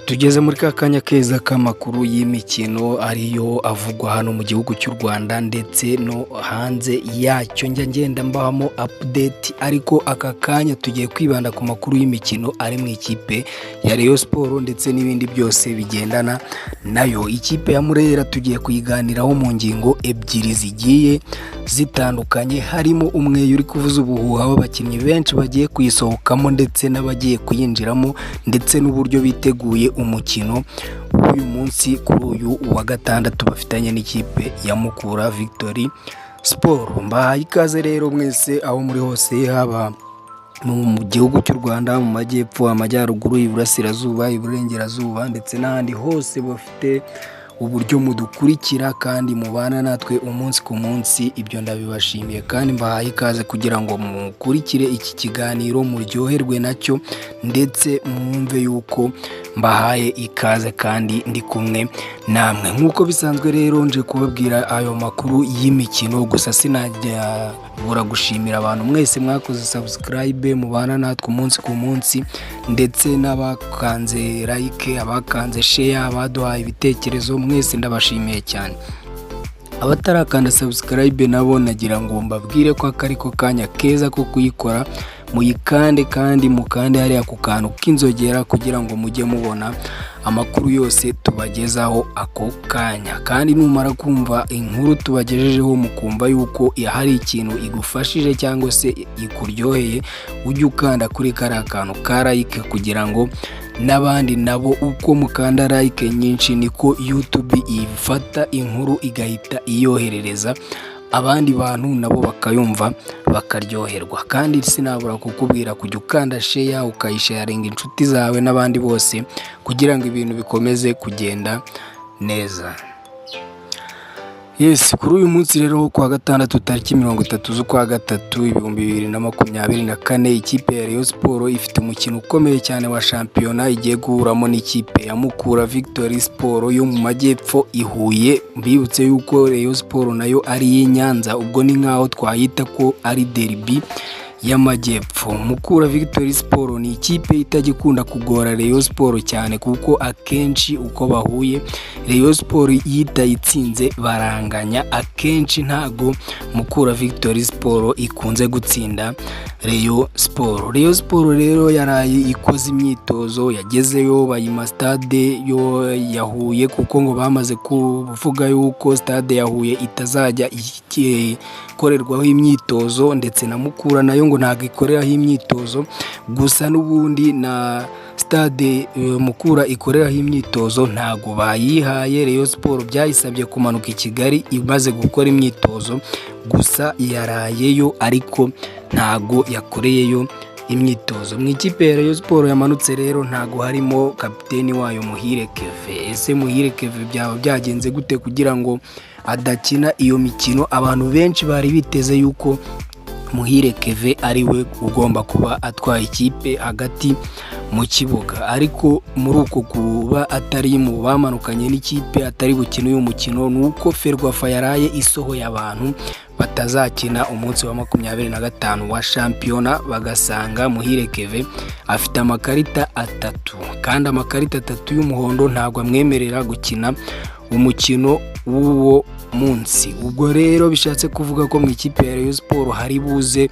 Tugeze muri ka kanya keza k'amakuru y'imikino ariyo avugwa hano mu gihugu cy'u Rwanda ndetse no hanze yacyo. Njya ngenda mbahamo update, ariko aka kanya tugiye kwibanda ku makuru y'imikino ari mu ikipe ya Rayon Sports ndetse n'ibindi byose bigendana nayo. Ikipe ya Murera tugiye kuyiganiraho mu ngingo ebyiri zigiye zitandukanye, harimo umweyo uri kuvuza ubuhuha w'abakinnyi benshi bagiye kuyisohokamo ndetse n'abagiye kuyinjiramo, ndetse n'uburyo biteguye umukino w'uyu munsi kuri uyu wa gatandatu bafitanye n'ikipe ya Mukura Victory Sport. Mbahaye ikaze rero mwese aho muri hose, haba mu gihugu cy'u Rwanda, mu majyepfo, amajyaruguru, iburasirazuba, iburengerazuba ndetse n'ahandi hose bafite uburyo mudukurikira kandi mubana natwe umunsi ku munsi. Ibyo ndabibashimiye kandi mbahaye ikaze kugira ngo mukurikire iki kiganiro, muryoherwe nacyo ndetse mwumve yuko mbahaye ikaze kandi ndi kumwe namwe nk'uko bisanzwe. Rero nje kubabwira ayo makuru y'imikino, gusa sinajya bura gushimira abantu mwese mwakoze subscribe, mubana natwe umunsi ku munsi, ndetse n'abakanze like, abakanze share, abaduhaye ibitekerezo, mwese ndabashimiye cyane. Abatarakanda subscribe nabo nagira ngo mbabwire ko aka ariko kanya keza ko kuyikora, muyikande kandi mukande hariya ku kantu k'inzogera kugira ngo mujye mubona amakuru yose tubagezaho ako kanya. Kandi numara kumva inkuru tubagejejeho, mukumva yuko hari ikintu igufashije cyangwa se ikuryoheye, ujye ukanda kuri kariya kantu ka like kugira ngo n'abandi nabo, uko mukanda like nyinshi niko YouTube ifata inkuru igahita iyoherereza abandi bantu, nabo bakayumva bakaryoherwa. Kandi sinabura kukubwira kujya ukanda share, ukayisharinga inshuti zawe n'abandi bose kugira ngo ibintu bikomeze kugenda neza. Yes, kuri uyu munsi rero ku wa gatandatu, tariki 30 z'ukwa 3 2024, ikipe ya Rayon Sports ifite umukino ukomeye cyane wa shampiyona igiye guhuramo n'ikipe ya Mukura Victory Sport yo mu majyepfo i Huye. Mbibutse yuko Rayon Sports nayo ari iy'i Nyanza, ubwo ni nk'aho twayita ko ari derby y'amajyepfo. Mukura Victory Sport ni ikipe itajya ikunda kugora Rayon Sports cyane, kuko akenshi uko bahuye Rayon Sports yitayitsinze baranganya. Akenshi ntago Mukura Victory Sport ikunze gutsinda Rayon Sports. Rayon Sports rero yaraye ikoze imyitozo, yagezeyo bayima stade yo ya Huye, kuko ngo bamaze kuvuga yuko stade ya Huye itazajya ikorerwaho imyitozo, ndetse na Mukura nayo ngo ntabwo ikoreraho imyitozo. Gusa n'ubundi na stade Mukura ikoreraho imyitozo ntabwo bayihaye Rayon Sports, byayisabye kumanuka i Kigali imaze gukora imyitozo. Gusa yarayeyo ariko ntago yakoreyeyo imyitozo. Mu ikipe ya Rayon Sports yamanutse rero ntago harimo kapiteni wayo Muhire Kevin. Ese Muhire Kevin byaba byagenze gute kugira ngo adakina iyo mikino? Abantu benshi bari biteze yuko Muhire Kevin ari we ugomba kuba atwaye ikipe hagati mu kibuga, ariko muri uko kuba atari mu bamanukanye n'ikipe, atari bukine uyu mukino, ni uko Ferwafa yaraye isohoye abantu batazakina umunsi wa 25 wa shampiyona, bagasanga Muhire Kevin afite amakarita atatu, kandi amakarita atatu y'umuhondo ntabwo amwemerera gukina umukino w'uwo munsi. Ubwo rero bishatse kuvuga ko mu ikipe ya Rayon Sports hari buze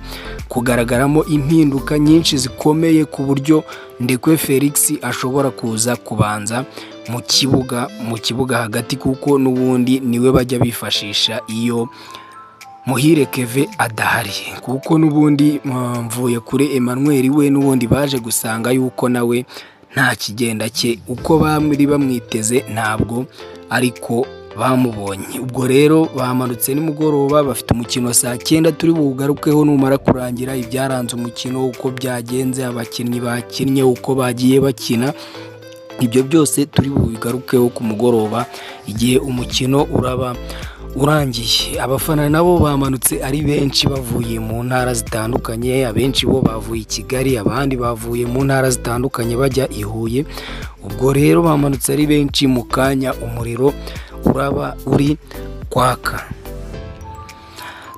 kugaragaramo impinduka nyinshi zikomeye, ku buryo Ndekwe Felix ashobora kuza kubanza mu kibuga hagati, kuko n'ubundi niwe bajya bifashisha iyo Muhire Kevin adahari, kuko n'ubundi mvuye kuri Emmanuel we n'ubundi baje gusanga yuko nawe nta kigenda cye, uko bari bamwiteze ntabwo ariko bamubonye. Ubwo rero bamanutse nimugoroba, bafite umukino saa 9, turi buwugarukeho numara kurangira, ibyaranze umukino, uko byagenze, abakinnyi bakinnye, uko bagiye bakina, ibyo byose turi bubigarukeho ku mugoroba igihe umukino uraba urangiye. Abafana nabo bamanutse ari benshi bavuye mu ntara zitandukanye, abenshi bo bavuye i Kigali, abandi bavuye mu ntara zitandukanye bajya i Huye. Ubwo rero bamanutse ari benshi, mu kanya umuriro uraba uri kwaka.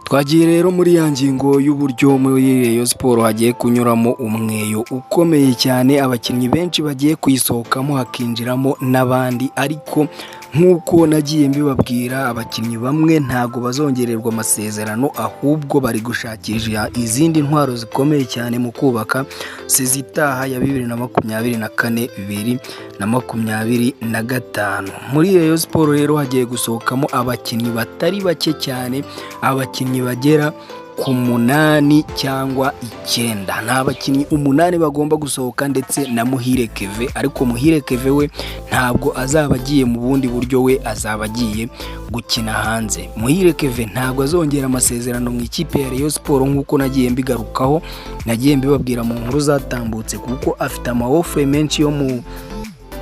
Twagiye rero muri ya ngingo y'uburyo muri Rayon Sports hagiye kunyuramo umweyo ukomeye cyane, abakinnyi benshi bagiye kuyisohokamo hakinjiramo n'abandi, ariko nk'uko nagiye mbibabwira abakinnyi bamwe ntago bazongererwa amasezerano, ahubwo bari gushakisha izindi ntwaro zikomeye cyane mu kubaka sezo itaha ya 2024 2025. Muri Rayon Sports rero hagiye gusohokamo abakinnyi batari bake cyane, abakinnyi bagera ku 8 cyangwa 9. Ni abakinnyi 8 bagomba gusohoka ndetse na Muhire Keve, ariko Muhire Keve we ntabwo azaba agiye mu bundi buryo, we azaba agiye gukina hanze. Muhire Keve ntabwo azongera amasezerano mu ikipe ya Rayon Sports nk'uko nagiye mbigarukaho, nagiye mbibabwira mu nkuru zatambutse, kuko afite ama offre menshi yo mu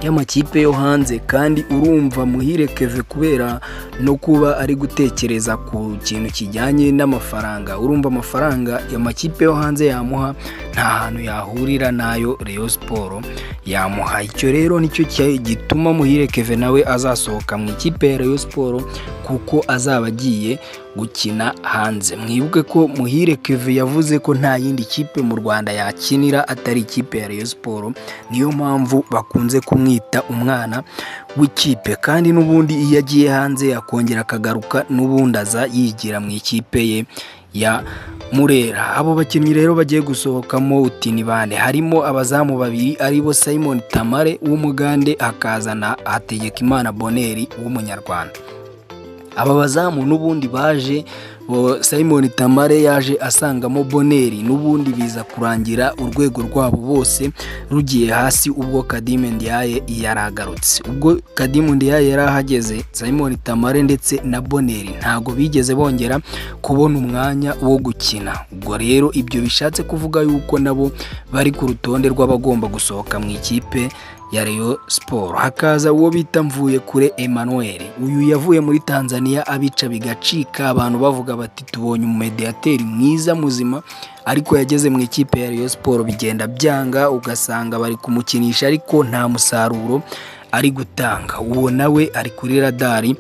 y'amakipe yo hanze, kandi urumva Muhire Keve kubera no kuba ari gutekereza ku kintu kijyanye n'amafaranga, urumva amafaranga amakipe yo hanze yamuha nta hantu yahurira n'ayo Rayon Sports yamuha. Icyo rero nicyo gituma Muhire Keve nawe azasohoka mu ikipe ya Rayon Sports, kuko azaba agiye gukina hanze. Mwibuke ko Muhire Keve yavuze ko nta yindi kipe mu Rwanda yakinira atari ikipe ya Rayon Sports, niyo mpamvu bakunze kumwita umwana w'ikipe, kandi n'ubundi iyo agiye hanze akongera akagaruka n'ubundi aza yigira mu ikipe ye ya Murera. Abo bakinnyi rero bagiye gusohokamo uti ni bande? Harimo abazamu babiri aribo Simon Tamare w'Umugande, hakaza na Hategekimana Bonheur w'Umunyarwanda. Aba bazamu n'ubundi baje, Simon Tamare yaje asangamo Bonheur, n'ubundi biza kurangira urwego rwabo bose rugiye hasi ubwo Khadime Ndiaye yaragarutse. Ubwo Khadime Ndiaye yari ahageze, Simon Tamare ndetse na Bonheur ntago bigeze bongera kubona umwanya wo gukina. Ubwo rero ibyo bishatse kuvuga yuko nabo bari ku rutonde rw'abagomba gusohoka mu ikipe ya Rayon Sports. Hakaza uwo bita Mvuyekure Emmanuel. Uyu yavuye muri Tanzania abica bigacika, abantu bavuga bati tubonye umumediateri mwiza muzima, ariko yageze mu ikipe ya Rayon Sports bigenda byanga, ugasanga bari kumukinisha ariko nta musaruro ari gutanga. Uwo nawe ari kuri radari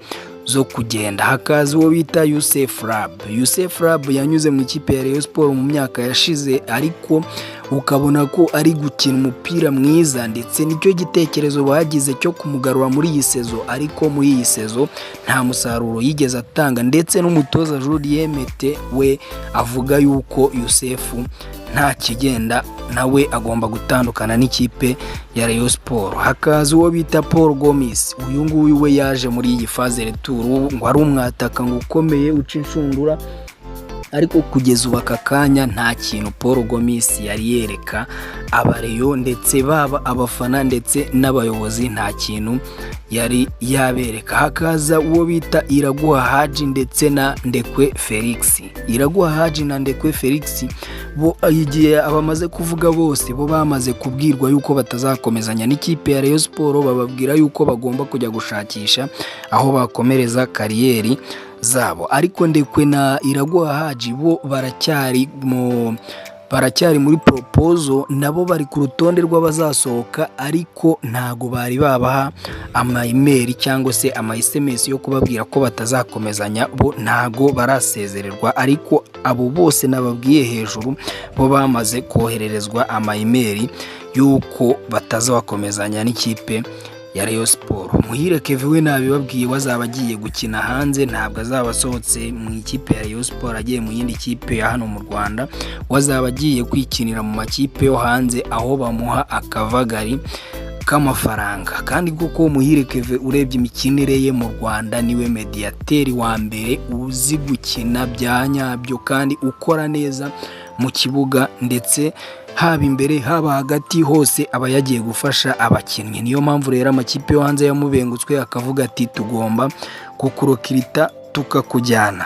zo kugenda. Hakaza uwo bita Youssef Rharb. Youssef Rharb yanyuze mu ikipe ya Rayon Sports mu myaka yashize, ariko ukabona ko ari gukina umupira mwiza, ndetse nicyo gitekerezo bagize cyo kumugarura muri iyi sezo, ariko muri iyi sezo nta musaruro yigeze atanga, ndetse n'umutoza Julien Mete we avuga yuko Youssef nta kigenda, nawe agomba gutandukana n'ikipe ya Rayon Sports. Hakaza uwo bita Paul Gomis. Uyu nguyu we yaje muri iyi phase retour ngo ari umwataka ngo ukomeye uca inshundura, ariko kugeza ubu aka kanya nta kintu Paul Gomis yari yereka abareyo, ndetse baba abafana ndetse n'abayobozi nta kintu yari yabereka. Hakaza uwo bita Iraguha Haji ndetse na Ndekwe Felix. Iraguha Haji na Ndekwe Felix bo igihe abamaze kuvuga bose bo bamaze kubwirwa yuko batazakomezanya n'ikipe ya Rayon Sports, bababwira yuko bagomba kujya gushakisha aho bakomereza kariyeri zabo. Ariko Ndekwe na Iraguha Haji bo baracyari muri proposal, nabo bari ku rutonde rw'abazasohoka, ariko ntago bari babaha ama email cyangwa se ama SMS yo kubabwira ko batazakomezanya, bo ntago barasezererwa. Ariko abo bose nababwiye hejuru bo bamaze kohererezwa ama email y'uko batazakomezanya n'ikipe ya Rayon Sports. Muhire Kevin we nabibabwiye we azaba agiye gukina hanze, ntabwo azaba asohotse mu ikipe ya Rayon Sports agiye mu yindi kipe ya hano mu Rwanda, we azaba agiye kwikinira mu makipe yo hanze aho bamuha akavagari k'amafaranga. Kandi kuko Muhire Kevin urebye imikinire ye mu Rwanda, niwe mediateri wa mbere uzi gukina bya nyabyo kandi ukora neza mu kibuga, ndetse haba imbere haba hagati hose aba yagiye gufasha abakinnyi. Niyo mpamvu rero amakipe yo hanze yamubengutswe akavuga ati tugomba kukurokirita tukakujyana.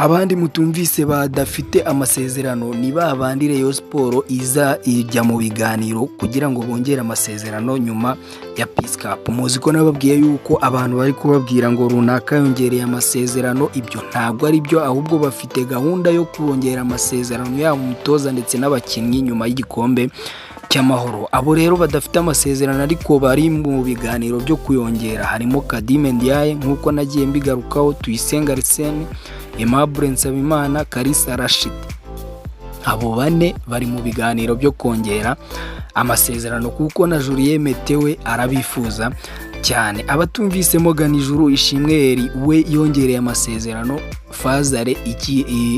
Abandi mutumvise badafite amasezerano ni ba bandi Rayon Sports iza ijya mu biganiro kugira ngo bongere amasezerano nyuma ya Peace Cup. Muzi ko nababwiye yuko abantu bari kubabwira ngo runaka yongereye amasezerano, ibyo ntabwo ari byo, ahubwo bafite gahunda yo kongera amasezerano yaba umutoza ndetse n'abakinnyi nyuma y'igikombe cy'Amahoro. Abo rero badafite amasezerano ariko bari mu biganiro byo kuyongera harimo Khadime Ndiaye, nk'uko nagiye mbigarukaho, Tuyisenga Arsene, Aimable Nsabimana, Kalisa Rashid. Abo bane bari mu biganiro byo kongera amasezerano, kuko na Julien Mete we arabifuza cyane. Abatumvisemo Ganijuru Ishimwe Eri, we yongereye amasezerano phase aller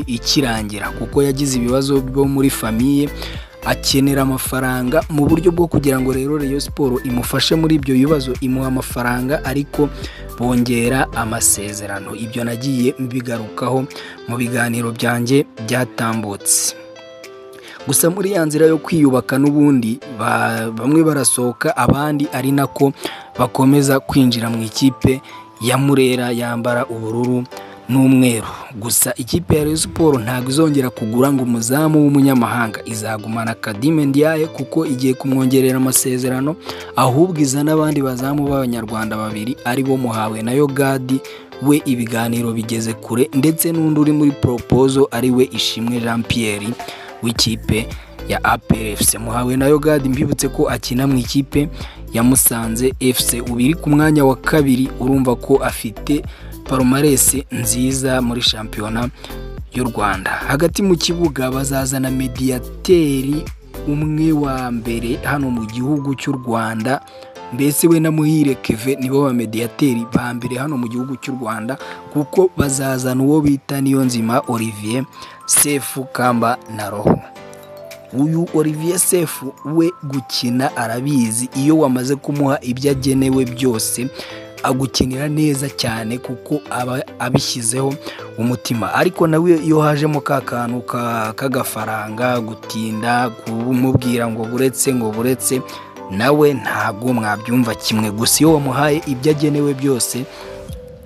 ikirangira, kuko yagize ibibazo byo muri famille, akenera amafaranga mu buryo bwo kugira ngo rero Rayon Sport imufashe muri ibyo bibazo, imuha amafaranga ariko bongera amasezerano. Ibyo nagiye mbigarukaho mu biganiro byanjye byatambutse. Gusa muri ya nzira yo kwiyubaka n'ubundi, bamwe barasohoka, abandi ari nako bakomeza kwinjira mu ikipe ya Murera yambara ubururu n'umweru. Gusa ikipe ya Rayon Sport ntabwo izongera kugura ngo umuzamu w'umunyamahanga, izagumana Khadime Ndiaye kuko igiye kumwongerera amasezerano, ahubwo iza n'abandi bazamu b'Abanyarwanda babiri, ari bo Muhawe nayo Gadi, we ibiganiro bigeze kure, ndetse n'undi uri muri proposal, ari we Ishimwe Jean Pierre w'ikipe ya APR FC. Muhawe nayo Gadi, mbibutse ko akina mu ikipe ya Musanze FC, ubu iri ku mwanya wa kabiri. Urumva ko afite palmarès nziza muri shampiyona y'u Rwanda. Hagati mu kibuga bazazana médiateur umwe wa mbere hano mu gihugu cy'u Rwanda. Mbese we na Muhire Keve nibo ba médiateur ba mbere hano mu gihugu cy'u Rwanda, kuko bazazana uwo bita Niyonzima Olivier Sefu Kamba na Roho. Uyu Olivier Sefu we gukina arabizi, iyo wamaze kumuha ibyo agenewe byose agukinira neza cyane, kuko aba abishyizeho umutima. Ariko nawe iyo hajemo ka kantu k'agafaranga, gutinda kumubwira ngo buretse, ngo buretse, nawe ntabwo mwabyumva kimwe. Gusa iyo wamuhaye ibyo agenewe byose,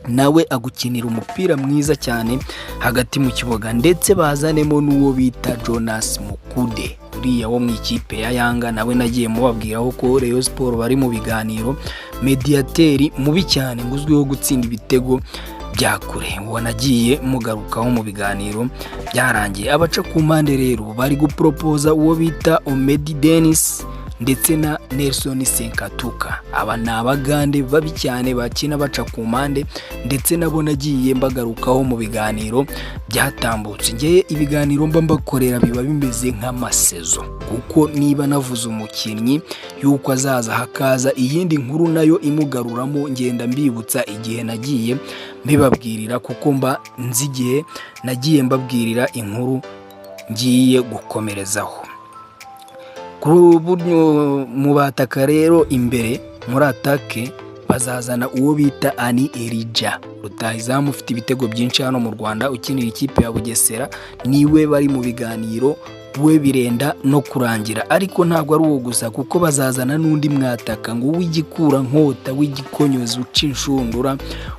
nawe agukinira umupira mwiza cyane hagati mu kibuga. Ndetse bazanemo n'uwo bita Jonas Mkude, uriya wo mu ikipe ya Yanga, nawe nagiye mubabwiraho ko Rayon Sport bari mu biganiro, médiateur mubi cyane ngo uzwiho gutsinda ibitego bya kure, uwo nagiye mugarukaho mu biganiro byarangiye. Abaca ku mpande rero bari guporopoza uwo bita Omedi Denis ndetse na Nelson Senkatuka. Aba ni Abagande babi cyane bakina baca ku mpande, ndetse nabo nagiye mbagarukaho mu biganiro byatambutse. Ngewe ibiganiro mba mbakorera biba bimeze nk'amasezo, kuko niba navuze umukinnyi yuko azaza, hakaza iyindi nkuru nayo imugaruramo, ngenda mbibutsa igihe nagiye mbibabwirira, kuko mba nzi igihe nagiye mbabwirira inkuru ngiye gukomerezaho. Mu bataka rero, imbere muri attaque, bazazana uwo bita Ani Erija, rutahizamu ufite ibitego byinshi hano mu Rwanda, ukinira ikipe ya Bugesera. Niwe bari mu biganiro, we birenda no kurangira. Ariko ntabwo ari uwo gusa, kuko bazazana n'undi mwataka ngo w'igikura nkota, w'igikonyozi, uca inshundura,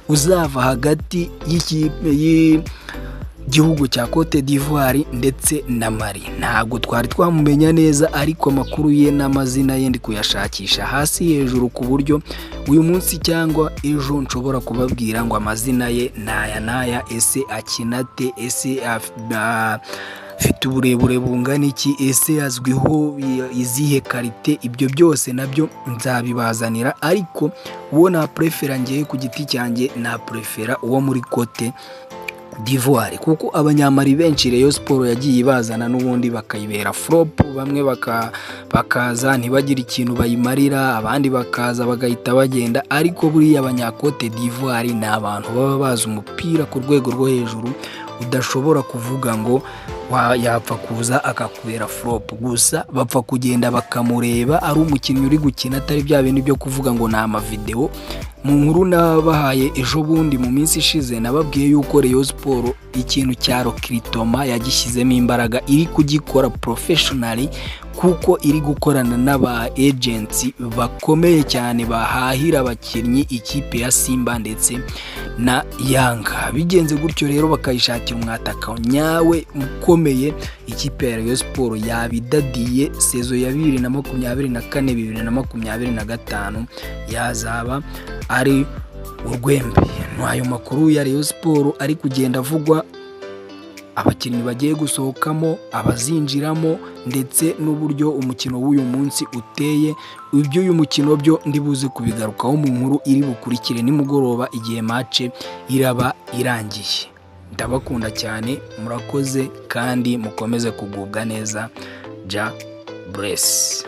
uzava hagati y'ikipe y'igihugu cya Cote d'Ivoire ndetse na Mali. Ntabwo twari twamumenya neza, ariko amakuru ye n'amazina ye ndi kuyashakisha hasi hejuru, ku buryo uyu munsi cyangwa ejo nshobora kubabwira ngo amazina ye n'aya n'aya, ese akina ate, ese afite uburebure bungana iki, ese azwiho izihe qualité? Ibyo byose nabyo nzabibazanira. Ariko uwo naprefera ngewe ku giti cyanjye, naprefera uwo muri Cote d'Ivoire, kuko Abanyamari benshi Rayon Sport yagiye ibazana n'ubundi bakayibera flop. Bamwe bakaza ntibagire ikintu bayimarira, abandi bakaza bagahita bagenda. Ariko buriya Abanyakote d'Ivoire ni abantu baba bazi umupira ku rwego rwo hejuru, udashobora kuvuga ngo yapfa kuza akakubera flop. Gusa bapfa kugenda bakamureba ari umukinnyi uri gukina, atari bya bintu byo kuvuga ngo ni amavidewo. Mu nkuru nabahaye ejo bundi mu minsi ishize, nababwiye yuko Rayon Sport ikintu cya recrutement yagishyizemo imbaraga, iri kugikora professionally, kuko iri gukorana n'aba agents bakomeye cyane bahahira abakinnyi ikipe ya Simba ndetse na Yanga. Bigenze gutyo rero, bakayishakira umwataka nyawe ukomeye, ikipe ya Rayon Sport yabidadiye. Saison ya 2024 2025 yazaba ari urwembe. Ayo makuru ya Rayon Sport ari kugenda avugwa. abakinnyi bagiye gusohokamo, abazinjiramo, ndetse n'uburyo umukino w'uyu munsi uteye. Iby'uyu mukino byo ndibuze kubigarukaho mu nkuru iri bukurikire nimugoroba igihe match iraba irangiye. Ndabakunda cyane, murakoze kandi mukomeze kugubwa neza. Jah bless.